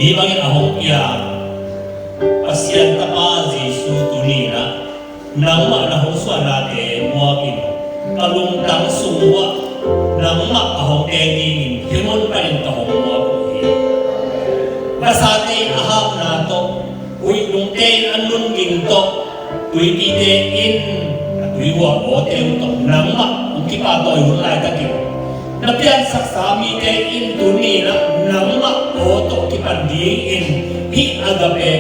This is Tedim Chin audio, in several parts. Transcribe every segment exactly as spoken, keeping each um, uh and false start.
Hih bangin a hong piang Pasian Tapa Jesu tuni-in ah nangmah na hong suahnate muakin ka lungtang sung uah nangmah a hong teng dingin hih mun panin ka hong muak uh hi. Vasate in a hapna tawh, huih lungte in a nungin tawh, tuipite in a tuihuap awte uh tawh nangmah hong kipahtawi hun laitakin na piansaksa mite in tuni-in ah nangmah aw tawh kipan dingin hih Agape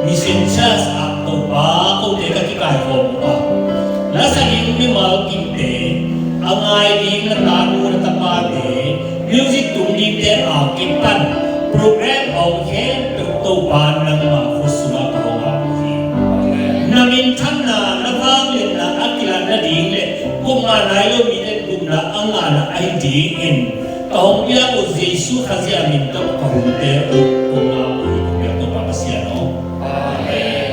Mission Church ah Topa kote ka kikaikhawm uh a, na sa ding mimal kimte, a ngai ding na tanu na tapate, music tung dingte a kipan program a hong khempeuh Topa nangmah khut sungah ka hong ap uh hi. Na minthanna, na vangliatna a kilat nading le gupna nai lo mite gupna a ngahna ahi dingin ka hong piak uh Jesu Khazih min tawh ka hunte uh kong ap uh hi. Kong piak Topa Pasian aw. Amen.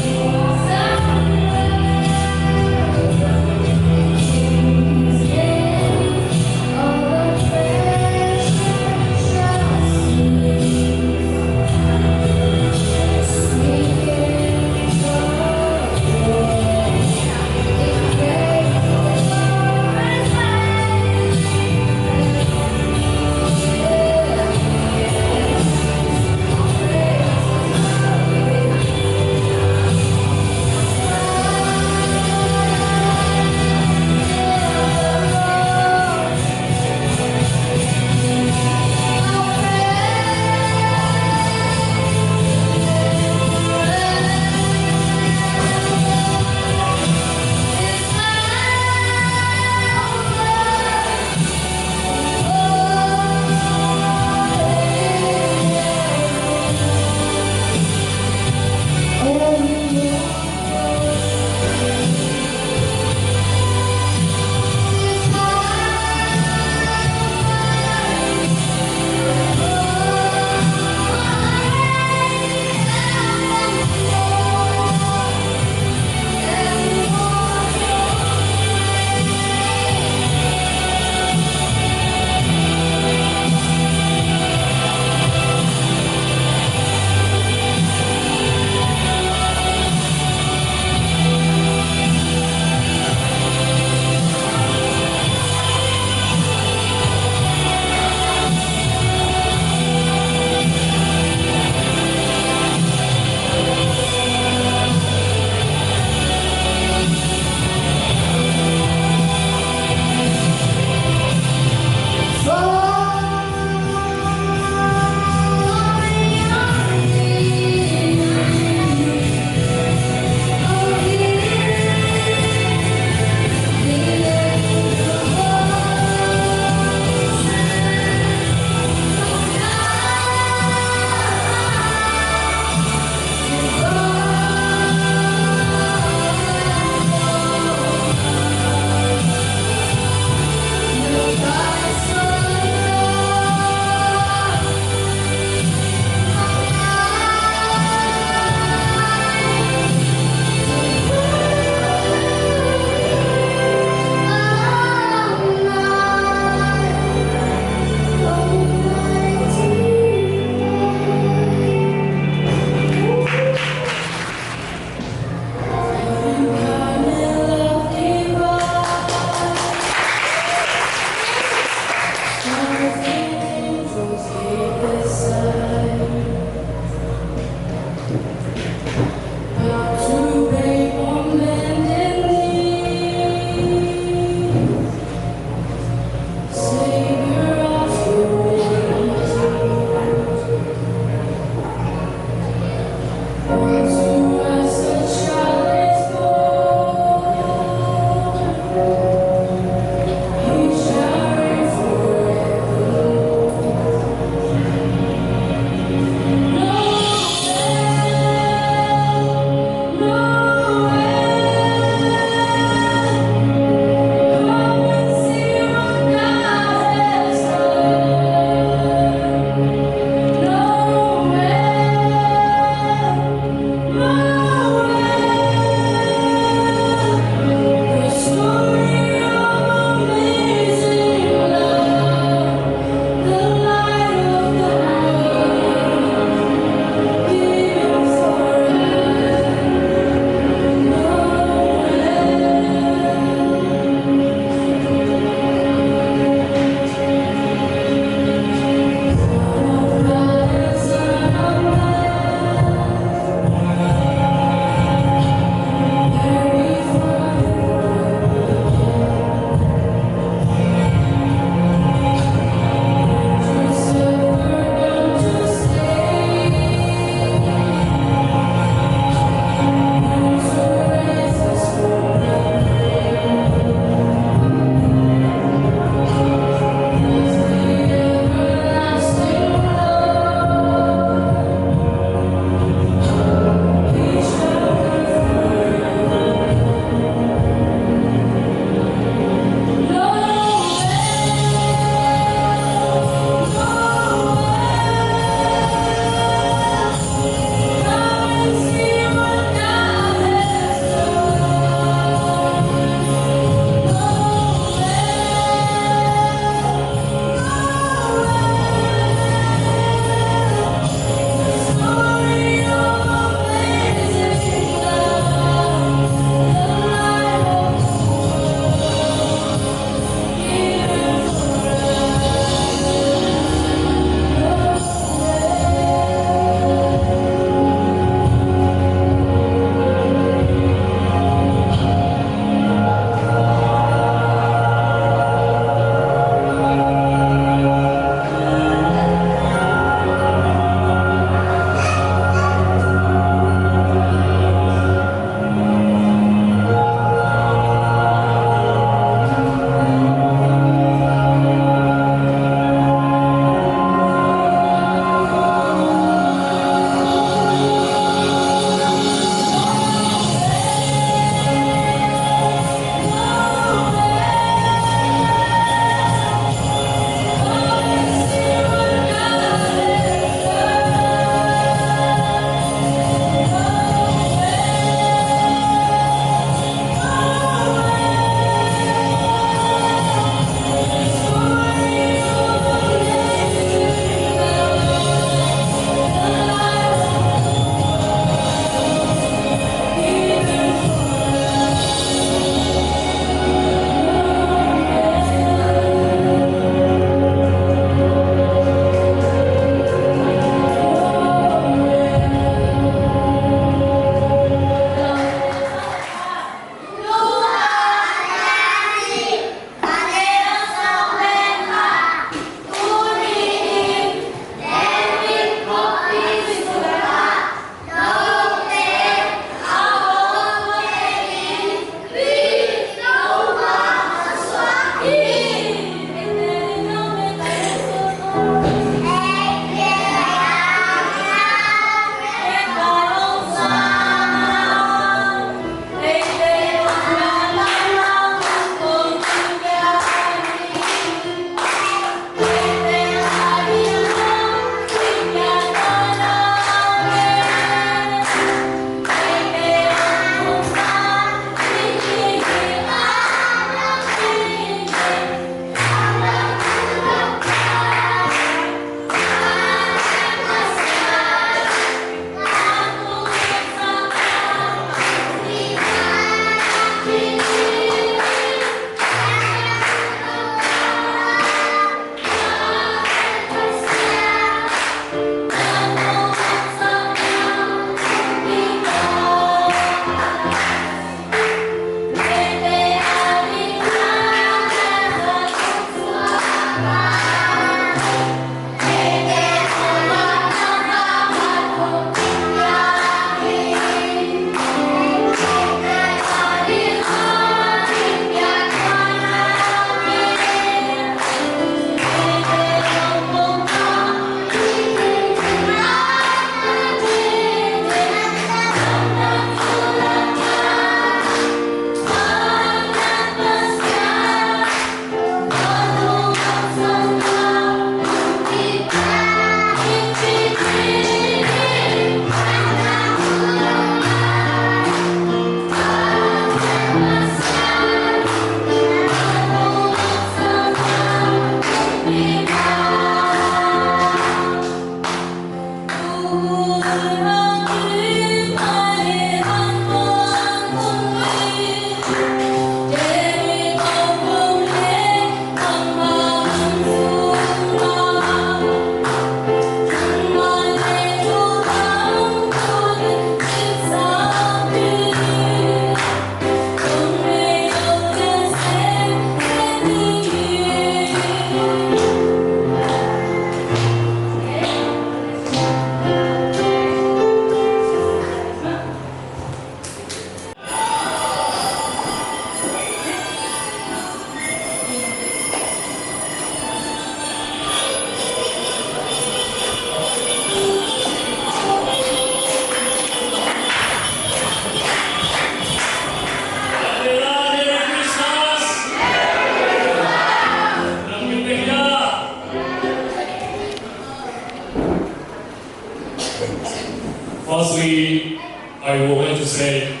I would like to say,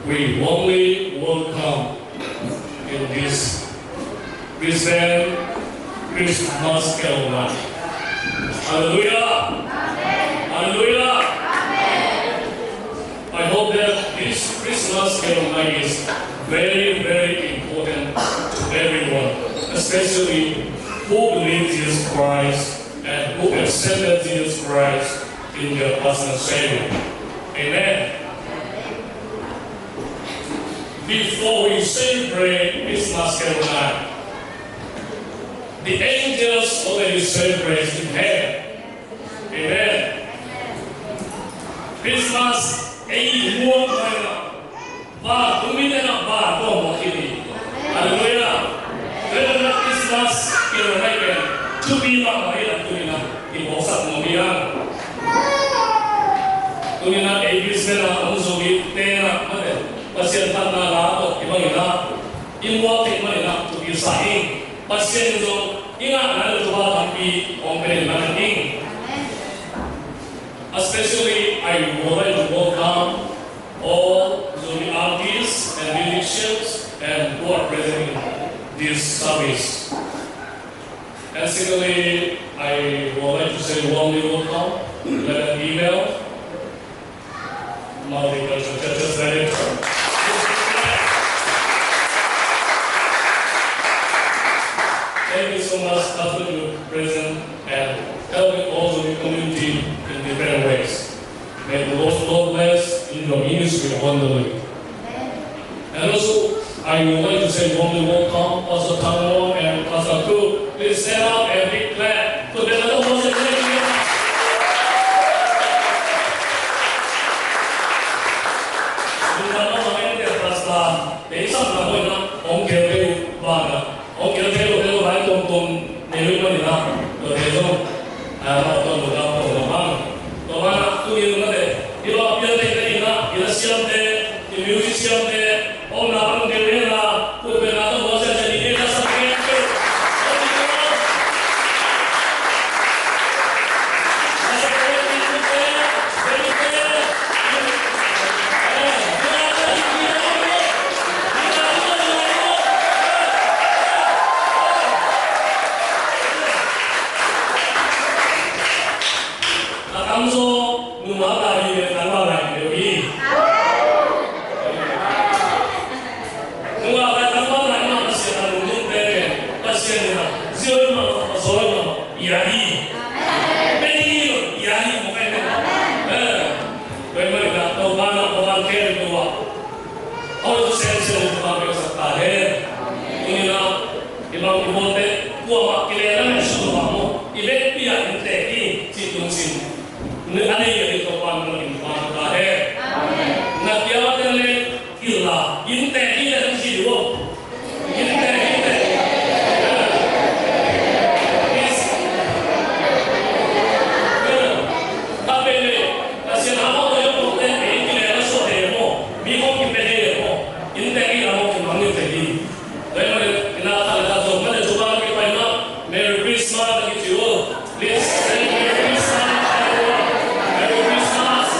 we warmly welcome in this Brisbane Christmas Carol night. Hallelujah! Hallelujah! I hope that this Christmas Carol night is very, very important to everyone, especially who believe Jesus Christ and who accepted Jesus Christ in their personal Savior. Amen. Before we celebrate Christmas Carol night, the angels already celebrate in heaven. Amen. Christmas, eh, muak mai na. Ba, tumi te na ba, ko mo kini. Hallelujah. Kaya na Christmas, kaya na kaya. Tumi ma ma ila tumi na. Ibo sa mo biya. Tumi na, eh, Christmas na, ang sugi, te na, mate. Pasian pat na la, to, ibang ila. Imuak te ma ila, to, isa, eh. Pasian zong i ngahna le Topa tampi hong pia ding hi. Especially, I would like to welcome all the artists and musicians and who are present in this service. And secondly, I would like to say warmly welcome, like an email, Multicultural Churches Director. Thank you so much, Pastor, your presence and helping also the community in different ways. May the Lord God bless in your ministry abundantly. And also, I would like to say warmly welcome Pastor Tang Wong and Pastor Cook. Please stand up and big clap to the Lord. Pastor, they sang na hoi na, hong keu keu ba na, hong keu keu keu ba na, tong tong, ne lui ma ni na, to te zong. Ah, to lo ka to lo bang. To bang tu ni na te. Ilo pia te te ina, ina siam te, i music siam te, om na bang te na, ku pe na to lo siam te ni na sa ke. A tamzaw nungak lai hi le, tangval lai hi le hi. Nungak lai tangval lai mah Pasian a nungnung pen pen Pasian in a zia mah a zaw mah ia hi. Pen hi lo ia hi mawk ai pen. Eh, pen mah in a Topa na Topa ken tua. Aw tu sen sen Topa pen sa ta he. Tuni na Hih bang i bawlte kuamah kilehna meh suk lo bang maw? I vekpi ah inntek hi cih tungsin. A nei a ding Topa in na innkuan ta hen. Na kiang a teng le kila inntek hi le tungsin lo. Inntek hi le. Ka pe le ka sian a maw ta yo ko te pe kilehna suak he maw? Mi ko kipe he maw? Inntek hi a maw kimang inntek hi. Tua ahih manin, ina khat le khat zong, mate Topa kipaina, Merry Christmas na kici uh. Please say Merry Christmas, everyone. Merry Christmas.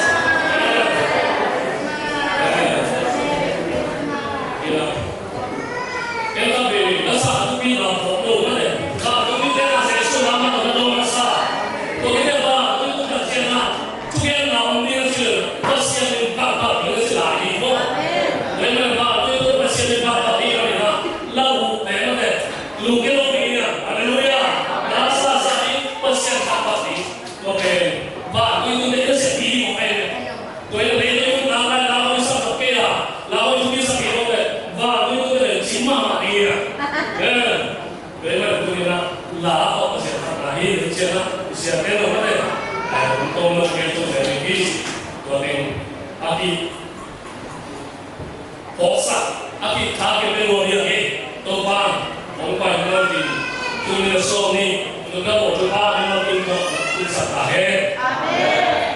Ina. Ina bi, na sa tu pi na pok lo, mate. Sa tu pi te na se su na ma na do na sa. Tu pi te ba, tu tu na sia na. Thugenna om ding a cih leh Pasian in phatphat ding a cih lai hi maw? Tua ahih manin Pasian in phatphat ding a cih leh la uh te mate lungkia lo ding hi a. Halleluiah. La sa sa ding Pasian phatphat ding. Tua pen vantuitute i na sep ding hi maw pen. Tua ahih manin leitung tang lai la hoih sa kei a, la hoih thu kisa kei lo leh vantuitute le cim mahmah ding hi a. Tua ahih manin tuni-in ah la a khawh Pasian phatna hi, hi ciangin ah i siate lo mate. Ai, hong tawm lo gen tung zen hi. Tua teng a kiphawksak, a kitha kei pen lo hi a hi. Topa hong pai nang tin, tuni-in ah sawm ni, nuntak lo Topa hong nang tin tawh, tun sak ta hen. Amen.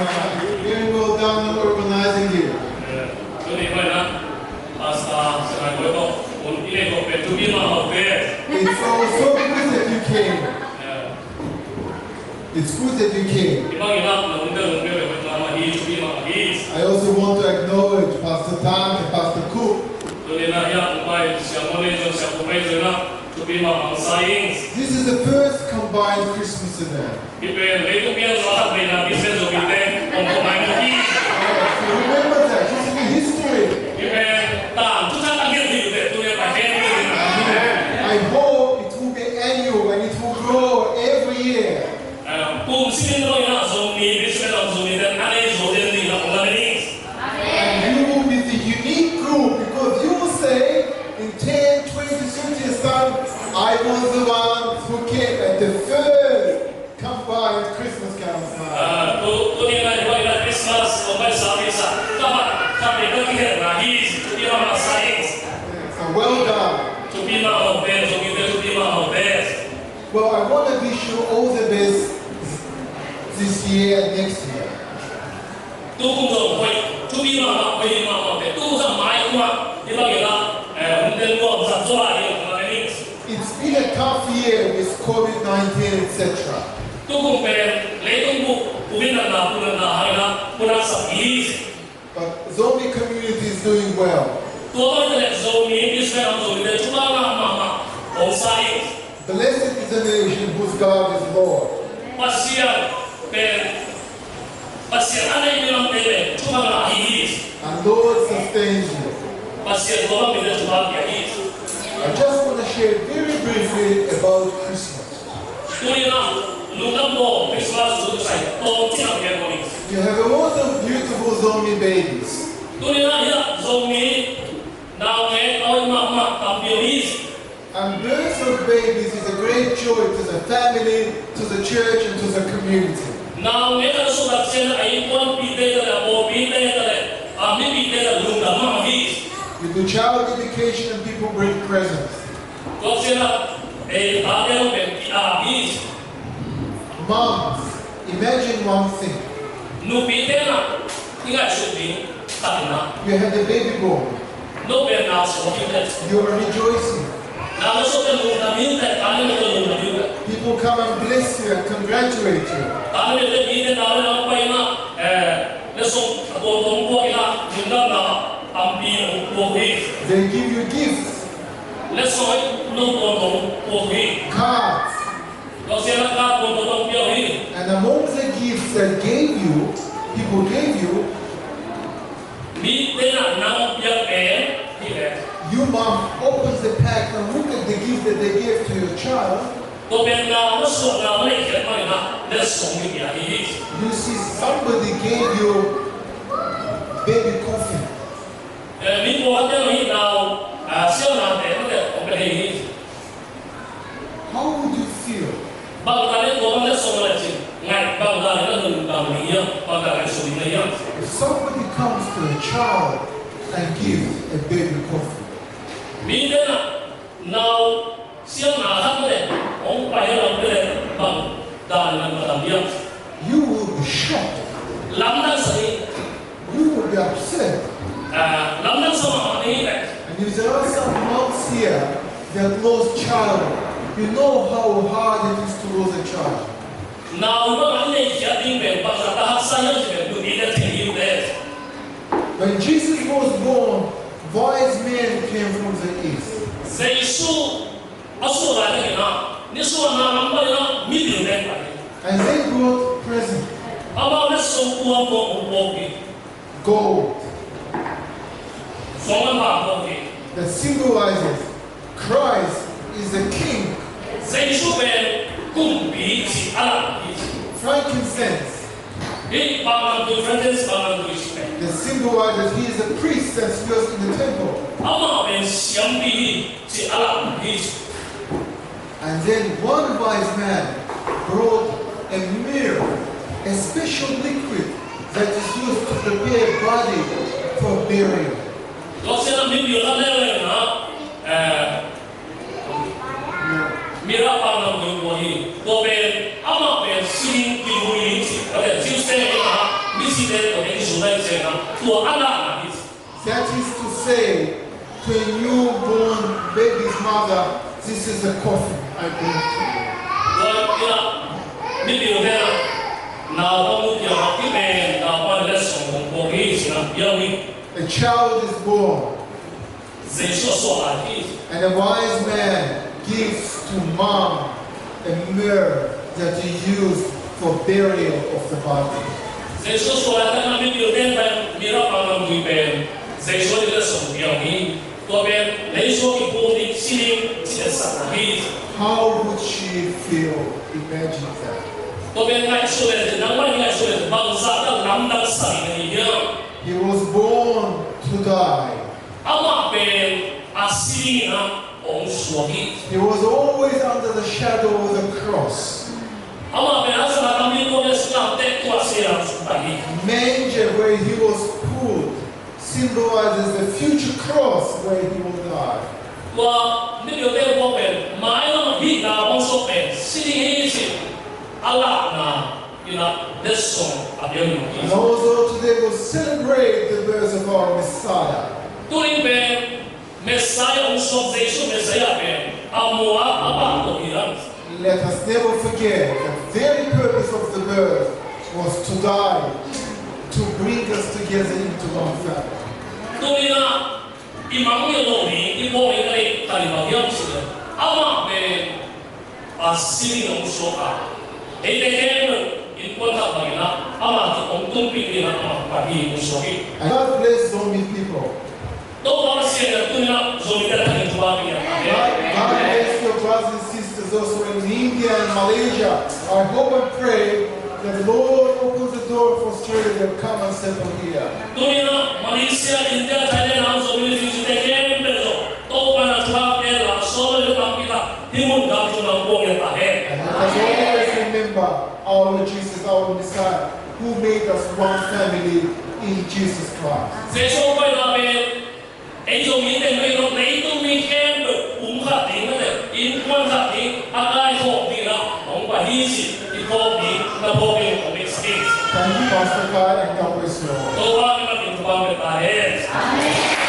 Very well done on organizing it. Tuni pai na, Pastor Sangai Boy ko, un ile ko pe tu bi ma ho pe. It's so, so good that you came. It's good that you came. Ibang ina na un de un pe pe ma hi tu bi ma hi. I also want to acknowledge Pastor Tan and Pastor Cook. Tuni na ya un pai siamo le jo siamo pai jo na tu bi ma ang sa ing. This is the first combined Christmas event. Hih pen leitung pian sung a khat veina Christmas Zomite hong ko mai mu hi. So remember that, this is the history. Hih pen tan tu tan a giat hi te tu ya pa hen hi. I hope it will be annual and it will grow every year. Kum simin lo ina Zomi Christmas Zomite a nei zo den ding na ong la ni. And you will be the unique group because you will say, in ten, twenty, thirty years' time, I was the one who came at the first combined Christmas council. Ah, tu, tuni na iba ina Christmas, o mai sa mi sa, kama, kami ka kihe na hi, tu ina ma sa hi. So well done. Tu ina o ben, tu ina tu ina o ben. Well, I want to wish you all the best this year and next year. Tu kum zong hoih, tu ina ma hoih ma ma pe, tu zong mai kuma, iba ina, eh, um den mo sa so la ina ma ni. It's been a tough year with COVID nineteen, et cetera. Tu kum pen, leitung bu, bu bin na na, bu na na, hai na, bu na sa is. But Zomi community is doing well. Tua bang te le Zomi Israel Zomite tu bang na ma ma, ong sa is. Blessed is the nation whose God is Lord. Pasian pen, Pasian a nei mi lam te pen tu bang na hi is. And Lord sustains you. Pasian tua bang mi te tu bang na hi is. I just want to share very briefly about Christmas. Tuni na, lungdam bawl Christmas zu sai tawm ci a pian bawl ni. You have a lot of beautiful Zomi babies. Tuni na, ya, Zomi naungek a hoih mahmah tampi om hi. And birth of babies is a great joy to the family, to the church, and to the community. Naungek a suak ciang a innkuanpihte ta le, a pawlpihte ta le, a mipihte ta le lungdam mahmah hi. You do child dedication and people bring presents. Tua ciang a, eh, tate hong pen ki-ap hi. Moms, imagine one thing. Nupite na, i ngaihsut ding khat na. You had a baby boy. No pen na suak hi te. You are rejoicing. Na na suak pen lungdam hi te, tate na lungdam hi te. People come and bless you and congratulate you. Tate na te mite na na pai na, eh, na suak a tuam tuam puak ina, lungdam na, ampi na puak hi. They give you gifts. Letsong no tongtong pua hi. Cards. Tua ciang a card tongtong pia hi. And among the gifts that gave you, people gave you, mite na nang pia pen hi le. You mom opens the pack and look at the gift that they gave to your child. Tua pen na na suak na na neih khiat mah in a letsong mi pia hi. You see somebody gave you baby coffin. Eh, mi pawlkhatte hong hih nau, ah, siahnate mate hong pia thei hi. How would you feel? Bang dan in tua bang letsong le cin, ngai bang dan in a lungdam ding hiam, bang dan in a sum ding hiam? If somebody comes to a child and gives a baby coffin, mite na nau siang na khat le hong pai a lam pia le bang dan in a lungdam hiam? You will be shocked. Lamdang sa ding. You will be upset. Ah, lamdang sa mahmah ding hi ve. And if there are some moms here that lost child, you know how hard it is to lose a child. Nau bang a nei khiat ding pen bang a ta haksa hiam cih pen tuni na thei ding hi ve. When Jesus was born, wise men came from the east. Jesu a suak laitakin a, nisuahna lam panin a mipil pen pai hi. And they brought present. Amau letsong tuamtuam hong puak hi. Gold. Suang lam pau hong puak hi. That symbolizes Christ is the King. Jesu pen Kumpi cih a lam hi. Frankincense. Hih paknamtui, frankincense paknamtui cih pen, that symbolizes he is a priest that dwells in the temple. Amah pen siampi hi cih a lam hi. And then one wise man brought a myrrh, a special liquid that is used to prepare body for burial. Tua ciang a mipil khat leuleu in a, eh, myrrh paknamtui hong puak hi. Tua pen amah pen si ding kivui ding cih, a pen Jews te in a, That is to say, to a newborn baby's mother, this is a coffin I bring to you. Tua ina, mipilte na, naupang nu kiangah, hih pen naupang letsong kong puak hi, ci-in a biak hi. A child is born. Jesu a suah lai hi. And a wise man gives to mom a myrrh that he used for burial of the body. Jesu a suah lai, tua ina mipilte pen myrrh a pang lamdui pen Jesu a ding letsong piang hi. Tua pen leisuak kiphum ding, si ding, ci-in a etsakna hi. How would she feel? Imagine that. Tua pen ngaihsun leh, nangmah in ngaihsun leh, bangzah lamdang sa ding na hi hiam? He was born to die. Amah pen a si dingin a hong suak hi. He was always under the shadow of the cross. Amah pen a zah a mi ko le singlamteh tua si a sung ta hi. Manger where he was put symbolizes the future cross where he will die. Tua mipilte buak pen, mailam a hihna hong suak pen, si ding hi ci-in a lahna ina letsong a piang hi. And also today we celebrate the birth of our Messiah. Tuni pen Messiah hong suak, Jesu Messiah pen a mu a, a pang to hi lang. Let us never forget the very purpose of the birth was to die, to bring us together into one family. Tuni ina i mangngilh loh ding, i bawl ding a neih khat bang hiam cih leh, amah pen a si dingin hong suak a, eite khempeuh innkuan khat bangin a, amah tawh hong tunpih dingin a, amah pan hi hong suak hi. And God bless Zomi people. Topa Pasian in tuni ina Zomite thak ding thupha pia ta hen. God, God bless your brothers and sisters also in India and Malaysia. I hope and pray that the Lord opens the door for Australia to come and settle here. Tuni ina Malaysia, India, Thailand a om Zomi Fiji te khempeuh zong Topa in a thupha pia, la sawm lo le tampi khat hih mun gam sung ah hong puang lel ta hen. And let us always remember our Lord Jesus, our Messiah, who made us one family in Jesus Christ. Jesu paina pen ei Zomite mah bang lo, leitung mi khempeuh pum khat ding, innkuan khat ding a kaikhawm dingin a hong pai hi ci-in i phawk ding, na phawk ding hong pia sak hi. Thank you, Pastor Kai, and God bless you all. Topa in a thupha pia ta hen. Amen.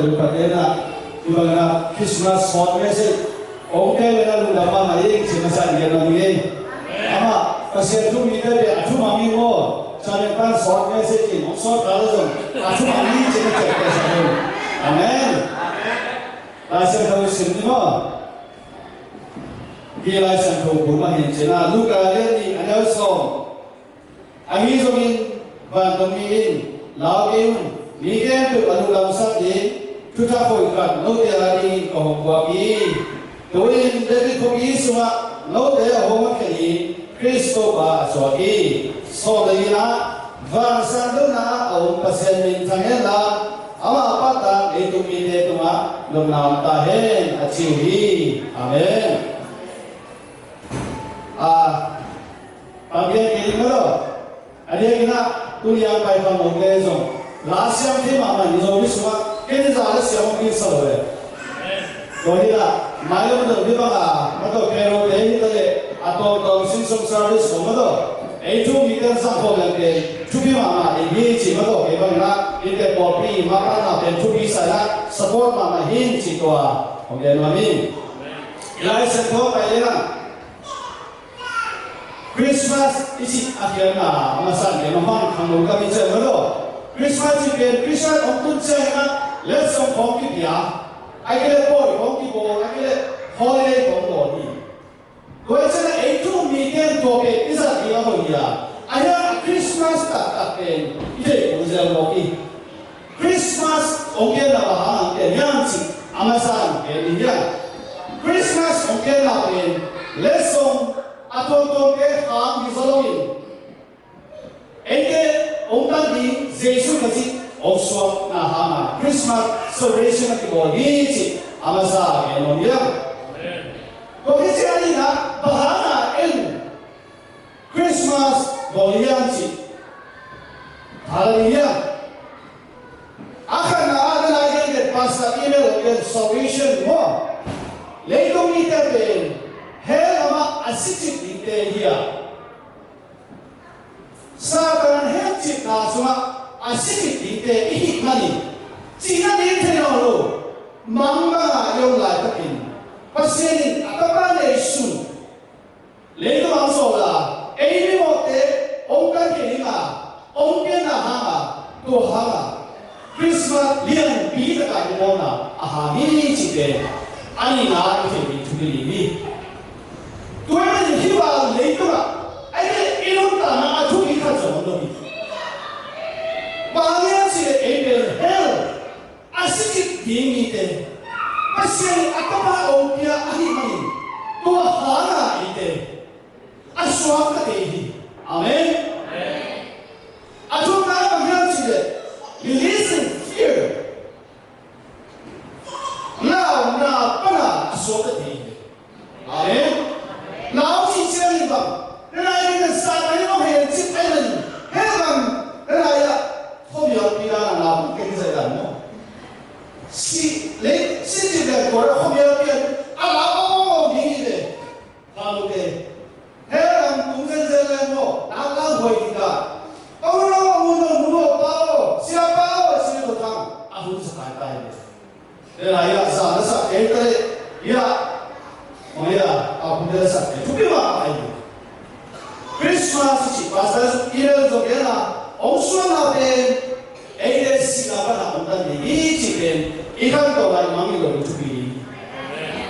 Lupate na, ibang na Christmas short message. Ong te le na lungdam mahmah ing ci masa in gen mah ing. Amah Pasian thu mite bia a thu mah mi maw. Sa le pan short message in ong short ka le zong a thu mah mi ci masa in gen. Amen. Lai Siangtho sim ni maw. Hi Lai Siangtho bu mah hin ci na Luka lian nih a neu sawm. Ahi zongin vantungmi in, lau kei un, mi khempeuh a lungdamsak ding thuthak hoih khat note a dingin ka hong puak hi. Tu-in David khuapi sungah note a hong hotkhiat hi. Khrist Topa a suak hi. Sawm le li-na, van sandona a om Pasian min thang hen la, amah a pahtak leitung mite tungah nopna om ta hen, a ci uh hi. Amen. A Pampian kei ding maw lo. A diakin ah tuni a pai khangnote zong la siam thei mahmah in Zomi sungah ken za le siam hong kisa lo le. Tua hi a, mailam dong hi bang a, maw tawh Carol te hi ta le, a tawmtawm singsong service khong maw tawh ei thu mite zang khawm leng pen thupi mahmah ding hi ci maw tawh kei bang in ah, innte pawlpi mah panna pen thupi sa in ah support mahmah hi ci tua hong gen nuam hi. Lai Siangtho pai leng ah Christmas i cih a khiatna a masa in a hong khangno ka mi ciang maw lo. Christmas i pen Christmas hong tun ciangin ah letsong khawng kipia, a kile pawi khawng kibawl, a kile holiday khawng bawl hi. Tua i ciangin ah ei thu mite in tua pen i zat ding a hoih hi a, a hiang a Christmas taktak pen i theih kul zel mawk hi. Christmas hong pianna bang hang pian hiam cih a masa in gen ding hi a. Christmas hong pianna pen letsong a tuamtuamte hang hi zaw loin eite hong tan ding Jesu Khazih hong suakna hanga Christmas celebration a kibawl hi cih a masa gen nuam hi a. Tua hi ciangin ah bang hanga en Christmas bawl hiam cih. Hallelujah. A khatna ah na lai gen pen pastor email pen salvation maw. Leitung mite pen hell lamah a sicip dingte hi a. Satan hell cipna sungah a sicip dingte i hih manin cihna ding thei nawn lo. Mang bangah i om laitakin Pasian in a tapa neisun leitung ah hong sawl a, ei mimawhte hong kankhia ding a, hong pianna hanga, tua hanga Christmas lianpi taka i bawlna a hang hi cihte a nihna i theih ding thupi ding hi. Tua ahih manin hih bang leitungah a i nuntakna a thupi khat zong om lo hi. Bang hang hiam cih leh ei pen hell a sicip ding mite, Pasian in a tapa hong pia ahih manin tua hanga eite a suakta kei hi. Amen. A thumna bang hiam cih leh releasing fear. Launa pana a suakta kei hi. Amen. Lau cih ciangin bang, na nai ding kan sa nai bang hen cip ai man, hen bang, na nai ah khuamialpi dan a lau kei zai dan maw. Si le, si cip le kua khuamialpi a lau a lau ding hi le. Kha lu te. Hen bang tung zenzen le maw, nak lau huai ding ka. Kong lau a mun dong mun dong pa aw, sia pa aw, si le ko thang a hun sa kai kai le. Te lai ah za na sak kei ta leh, ia, maya a hun te na sak kei thupi mah ai. Christmas i cih pastor i lel zong gen a, hong suahna pen eite sihna pan a hong tan ding hi cih pen i khanto lai mangngilh lo ding thupi ding.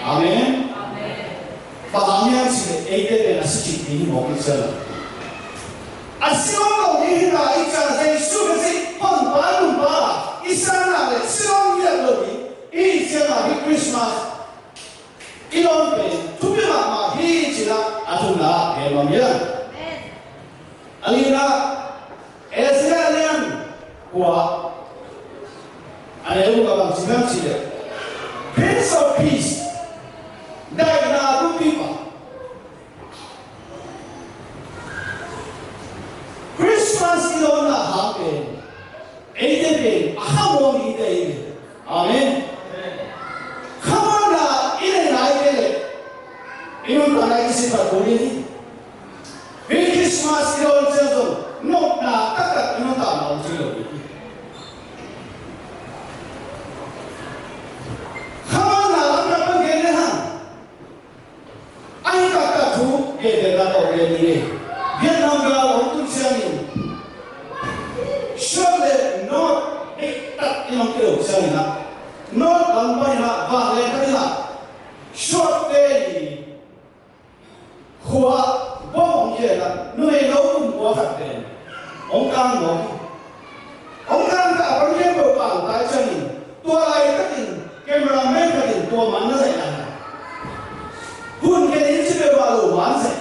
Amen. Bang hang hiam cih leh eite pen a si cih ding hi mawk i ciang a, a si om lo ding hi ta i ciang a, Jesu Khazih honpa nungpa i sanna le si om ngiat lo ding i ciang a, hih Christmas i dawn pen thupi mahmah hi cih a thumna ah gen nuam hi a. A lina, Isaiah lian kua, a neu kua bang ci hiam cih leh, Prince of Peace, daihna buppi pa. Christmas i dawnna hang pen eite pen a khamuang hi te hi. Amen. Khamuanna i nei nai kei leh i nuntakna i kisit pah kul hi. Hih Christmas i dawn ciang zong nopna taktak i nuntakna om ci lo hi. Lam panin ah vanleng khat in ah, Short Bay khua bawm hong khia in ah, numei lo kum kua khat pen hong kang mawk hi. Hong kang ta a pan khempeuh pang tai ciangin, tua laitakin cameraman khat in tua man na zaih lai. Hun khen in ci peuhmah lo man zaih.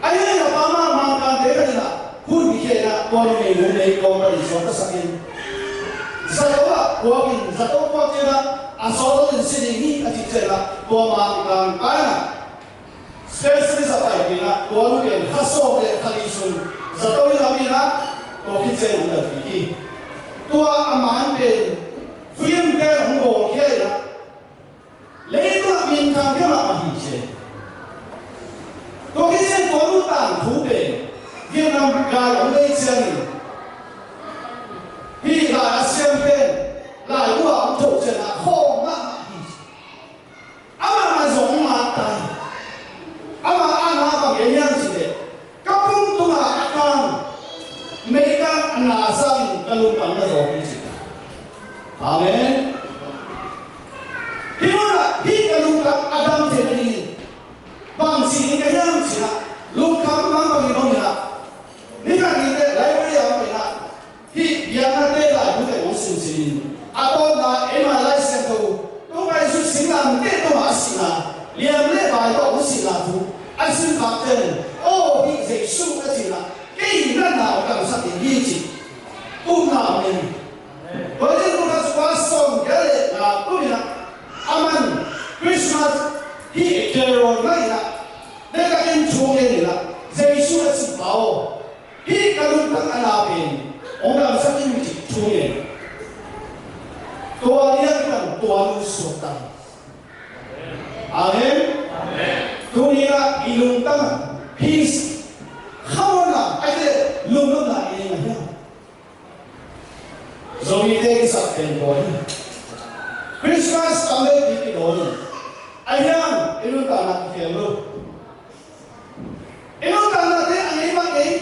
Ahi hangin a pa mah Mangkangte khat in ah hun kikhia in ah, tua numei numei kawm panin suaktasak in, zato ah puak in, zato puak ciangin ah a sawt lo in si ding hi a cih ciangin ah, tua Mangkang pa in ah specialist a pai ding ah, tua nu pen kha sawm le kha li sung zato in a mi in ah, tua khit ciang hong dam kik hi. Tua a man pen film pen hong bawlkhia in ah, leitungah minthang pia mahmah hi ci. Tua khit ciang tua nu tangthu pen Vietnam gal hong nei ciangin, hih lai a siam pen laibu ah hong thoh ciangin a khawng mahmah hi ci. Amah a zong mat ta hi. Amah a na bang gen hiam cih leh, ka pung tungah a kang meikang a na sangin ka lungtang na zawk hi ci. Amen. Hih munah hih ka lungtang a dam theih nadingin bang ci ding ka hiam cih leh, lungkham bang bang hi bang hi ah, ni khat ni teh library ah hong pai in ah, hih biaknate laibu teng hong simsim in, a tawpna eima Lai Siangtho, Topa Jesu singlamteh tungah a sihna, liam le bai tawh hong sihna thu a sim khak ciangin, aw hih Jesu a ci in ah, kei natna hong kamsak ding hi ci. Upna hong nei hi. Tua hi lungkham sung a sawmgiat le nga kum in ah, aman Christmas hih carol mah in ah, dektak in thu ngen in ah, Jesu a cih pa aw, hih ka lungtang a na pen hong damsak in cih thu ngen. Tua ni a kipan tua nu suakta hi. Amen. Tuni in ah i lungtang ah peace, khamuanna, ahih kei leh lungnopna i nei mah hiam? Zomite kisap pen bawl hi. Christmas tam vei i kidawn hi. Ahi hang i nuntakna kikhel lo. I nuntaknate a ngei mah ngei.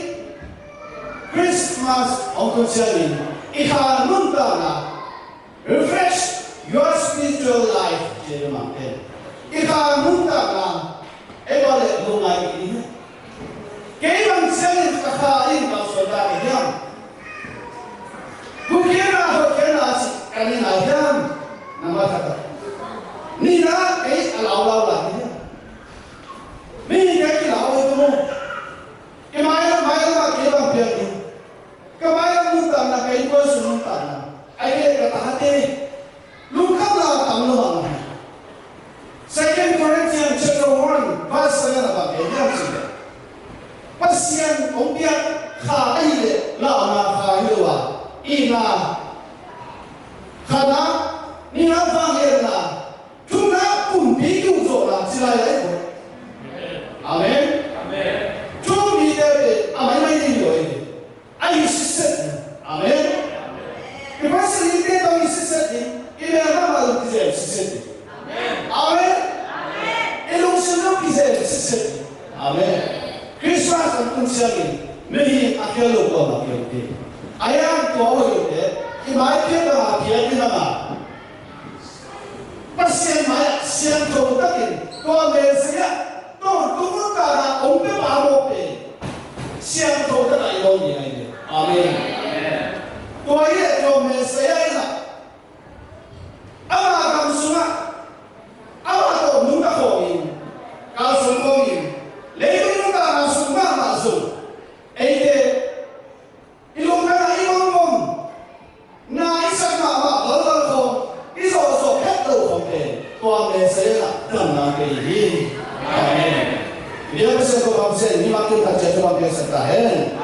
Christmas hong tun ciangin i kha nuntakna, refresh your spiritual life, ci-in i mangte. I kha nuntakna ei bang leh lungngai kik ding hi. Kei bang ciangin ka kha in bang suan ta kei hiam? Gupkhiatna, hotkhiatna cih ka nei nai hiam? Nambat khat ah, nihna kei a laulau lai kei hiam? Mihingte kilau ei tum uh. Kei mailam, mailam ah kei bang piang ding? Ka mailam nuntakna, ka innkuan sung nuntakna, ahih kei leh ka tate lungkhamna tam lo mahmah hi. Second Corinthians chapter one verse seven ah bang gen hiam cih leh, Pasian hong piak kha ahih leh launa kha hi lo a, itna, khatna, nihna, vangliatna, thumna, pumpi kiukzawhna ci lailai ko. Amen. Thu mite pen a maimai ding hi lo hi. A hi sitset ding. Amen. I Pasian in te tawh hi sitset ding. I melma mah zong kizem sitset ding. Amen. I lungsim zong kizem sitset ding. Amen. Christmas hong tun ciangin mihing a khial lo kuamah kei uh hi. A hiang tua uh hi uh te, i mai khial banga khial ding hanga, Pasian mai-ah siangtho takin tua Messiah, tawntung nuntakna hong piapa mawk pen siangtho takah i dawn ding ahi hi. Amen. Tua hi leh tua Messiah in ah ama gam sungah ama tawh nungta khawmin, kalsuan khawmin, leitung nuntakna sung mahmah zong eite i lungtang ah i gomgom, na i sak mahmah valval khawng, i zawhzawh het lo khawng pen tua Messiah in ah damna pia ding hi. Amen. Biak Pasian ko, Pasian in i mak kim khat ciat thupha piaksak ta hen.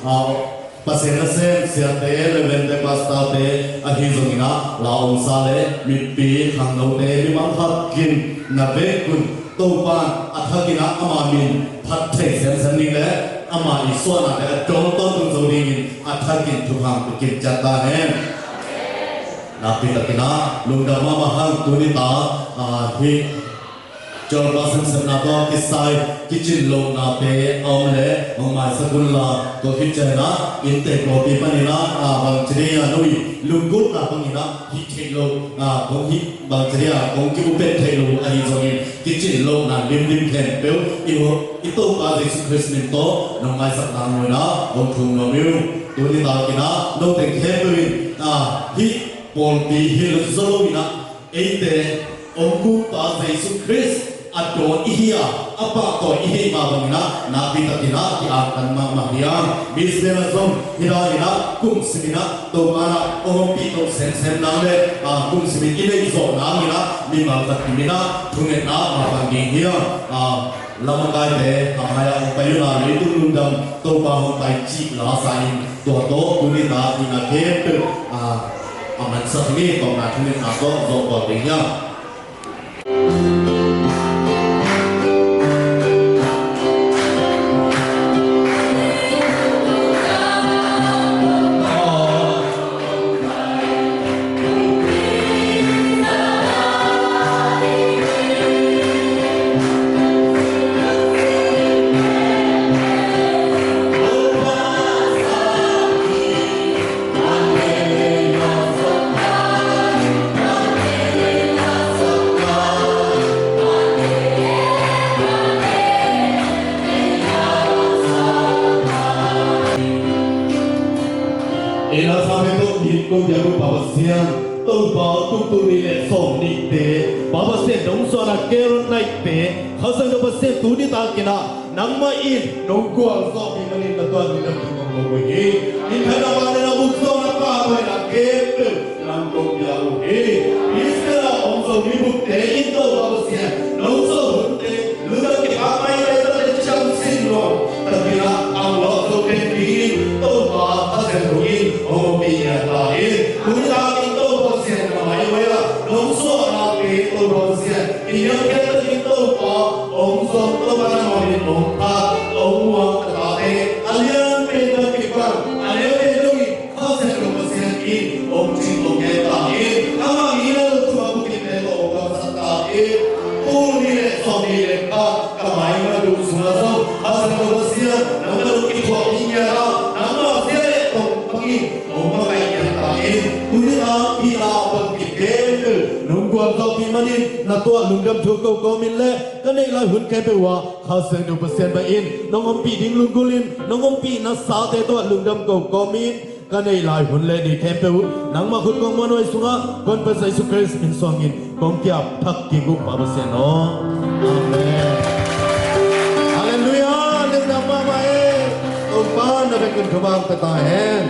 Aa, Pasian nasem siate, reverend te, pastor te ahi zongin ah, la omsa le mipi khangnote, mi mangkhat kin na vekun Topan a thakin ah ama min phat thei semsem ding le ama i suahnate a dawng tawntung zo dingin a thakin thupha pia kim ciat ta hen. Nakpi takin ah lungdam mahmah hang. Tuni ta, aa, hih Jolpa semsemna tawh kisai kicin lohnate a om le hong maisak un la, tua khit ciangin ah inntek pawlpi panin ah, aa, bangci ding a no i lunggulhna bangin ah hih theih loh, aa, kong hih bangci ding a kong ki-update theih loh ahi zongin kicin lohna limlim khempeuh i ho-, i Topa Jesu Khrist min tawh nong maisak nang lo in ah hong thum nuam ing. Tuni takin ah note khempeuh in, aa, hih pawlpi hilh zaw lo in ah eite hong Topa Jesu Khrist a dawn i hi a, a pahtawi i hi mah bangin ah nakpi takin ah ki-angkan mahmah hi hang. Misi bel ah zong hih danin ah kum simin ah Topa in ah hong ompih to semsem nang le, aa, kum simin i neih zawh nangin ah mimal khat kim in ah thungetna mah pan ding hi hang. Aa, Lamakaite a mai-ah hong pai un la, leitung lungdam Topa hong pai cih la sa in, tua tawh tuni ta i na khempeuh, aa, a mansak ni tawh na thungetna tawh zawh bawl ding hi hang. Ei na sa pen tawh din ko dia ko Pa Pasian, Topa, kum tul nih le sawm nihte Pa Pasian dong suan a kei naihte Kha Siangtho Pasian tuni takin ah nangmah in nong gualzawhpih manin na tuah nidang tung kong ko hi. Min phat a pa le na buk zawh na pa ko in a khempeuh nang kong bia uh hi. Israel a om zo mi bukte in Topa Pasian nong zo hunte lungdam kipak maite tate ciang sin nuam takin ah ang lawh zo pen dingin Topa Kha Siangtho in hong ompih ngiat ta in. Tuni takin Topa Pasian na mai uh hi a nong suahna pen Topa Pasian i niamkhiat takin Topa hong zong, Topa nangmah min hong phat, hong muang ka tate a lian pen na kipang, a neu pen dongin Kha Siangtho Pasian in hong cing hong ngen ta in. Amah in a lungsim a bukim pen tawh hong kamsak ta in. Tul nih le sawm nih le khat ka mai na duh sungah zong Kha Siangtho Pasian nang na lung kithuah ding ngiat a nangmah zia le tong bangin hong makaih ngiat ta in. Tuni a hih na a pangkip khempeuh nong gualzawhpih manin na tuah lungdam thu ko kawmin le ka neih lai hun khempeuh uh ah Kha Siangtho Pasian mah in nong ompih ding lunggulh in nong ompih nasate tawh lungdam ko kawmin ka neih lai hun le ni khempeuh uh nangmah khut kong muanhuai sungah kong Pasian Jesu Khrist min suangin kong ki-ap thak kik uh Pa Pasian aw. Amen. Halleluiah. Lungdam mahmah e. Topa na bek in thupha pia ta hen.